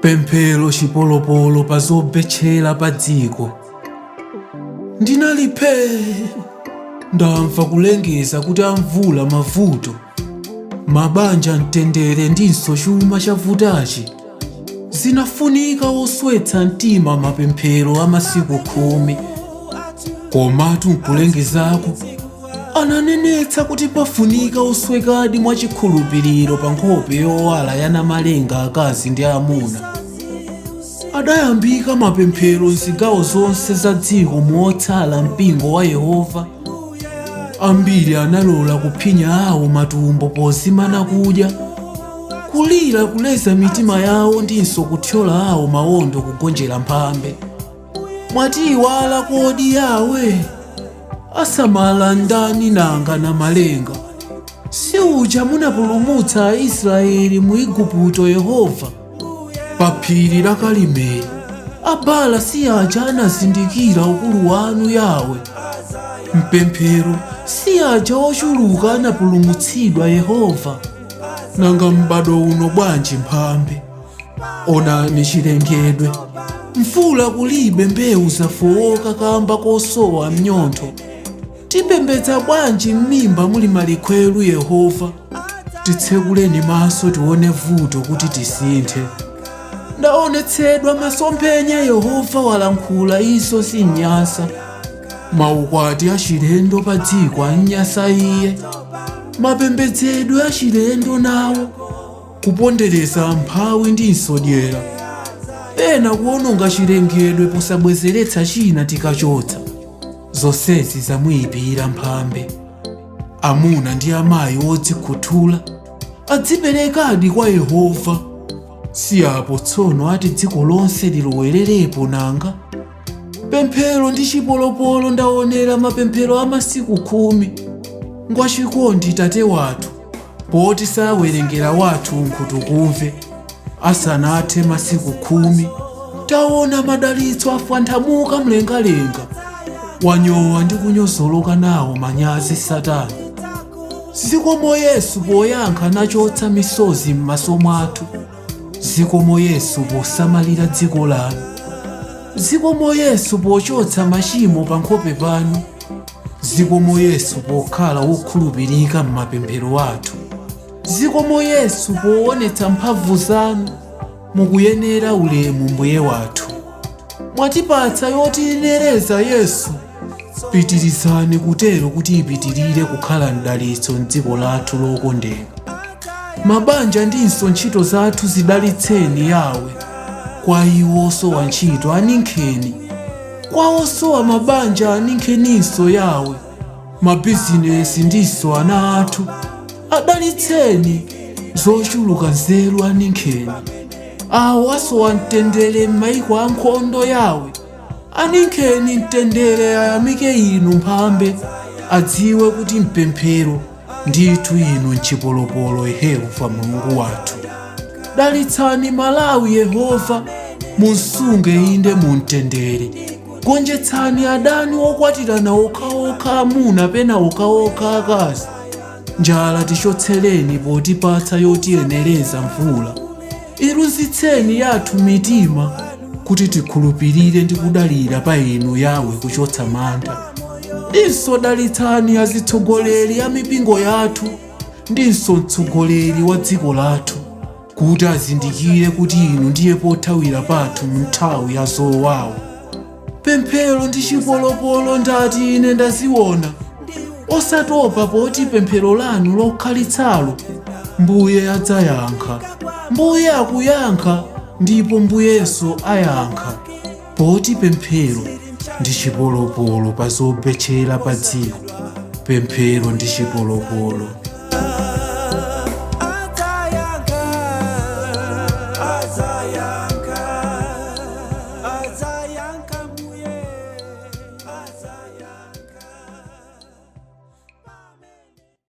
Pemphero chipolopolo pa zobetchera pa dziko. Ndinali phee! Ndamva kulengeza kuti amvula mavuto, mabanja mtendere ndinso chuma chavutachi. Zinafunika oswetsa mtima mapemphero a masiku 10. Komatu nkulengezako ananenetsa kuti pafunika oswekadi mwachikhulupiriro pa nkhope yowala ya Namalenga akazi ndi amuna. Adayambika mapemphero m'zigawo zonse za dziko motsala mpingo wa Yehova. Ambiri analola kuphinya awo matumbo pozimana kudya, kulira kuleza mitima yawo ndinso kuthyola awo mawondo kugonjera mphambe. Mwatiiwala kodi Yawe? Asamala ndani nanga Namalenga? Si uja munapulumutsa Aisraeli mu Igupto Yehova? Pa phiri la Karimeli, abala si aja anazindikira ukulu wanu Yawe? Mpemphero si aja ochuluka anapulumutsidwa Yehova? Nanga m'bado uno bwanji mphambe? Onani chilengedwe, mvula kulibe mbewu zafowoka kamba kosowa mnyontho. Tipembedza bwanji m'mimba muli malikhweru Yehova? Titsekuleni maso tione vuto kuti tisinthe. Ndaonetsedwa masomphenya Yehova walankhula izo zinyasa. Maukwati achilendo pa dziko anyasa iye. Mapembedzedwe achilendo nawo. Kupondereza amphawi ndinso dyera. Pena kuononga chilengedwe posabwezeretsa china tikachotsa. Zonsezi zamuyipira mphambe. Amuna ndi amayi odzikhuthula adziperekadi kwa Yehova. Si apo tsono ati dziko lonse lilowererepo nanga? Pemphero ndi chipolopolo ndaonera mapemphero a masiku 10. Ngwachikondi tate wathu, poti sawerengera wathu nkhutukumve. Asanathe masiku 10, taona madalitso afwanthamuka mlengalenga. Wanyowa ndi kunyozoloka nawo manyazi Satana. Zikomo Yesu poyankha nachotsa misozi m'maso mwathu. Zikomo Yesu posamalira dziko lanu. Zikomo Yesu pochotsa machimo pa nkhope panu. Zikomo Yesu pokhala wokhulupirika m'mapemphero athu. Zikomo Yesu poonetsa mphamvu zanu. Mukuyenera ulemu Mbuye wathu. Mwatipatsa yotiyenereza Yesu. Pitirizani kutero kuti ipitirire kukhala mdalitso m'dziko lathu lokondeka. Mabanja ndinso ntchito zathu zidalitseni Yawe. Kwa iwo osowa ntchito aninkheni. Kwa osowa mabanja aninkheninso Yawe. Mabizinesi ndinso ana athu adalitseni. Zochuluka nzeru aninkheni. Awo asowa mtendere m'maiko ankhondo Yawe. Aninkheni mtendere ayamike inu mphambe, adziwe kuti mpemphero ndithu inu nchipolopolo Yehova Mulungu wathu. Dalitsani Malawi Yehova, munsunge inde mumtendere. Gonjetsani adani okwatirana okhaokha amuna pena okhaokha akazi. Njala tichotsereni potipatsa yotiyenereza mvula. Ilunzitseni yathu mitima kuti tikhulupirire ndi kudalira pa inu Yawe kuchotsa mantha. Ndinso dalitsani azitsogoleri a mipingo yathu ndinso mtsogoleri wa dziko lathu kuti azindikire kuti inu ndiye pothawira pathu m'nthawi ya zowawa. Pemphero ndi chipolopolo ndati ine ndaziona. Osatopa poti pemphero lanu lokhalitsalo Mbuye adzayankha. Mbuye akuyankha ndipo Mbuyenso ayankha. Poti pemphero ndi chipolopolo pa zobetchera pa dziko. Pemphero ndi chipolopolo. Adzayankha, adzayankha.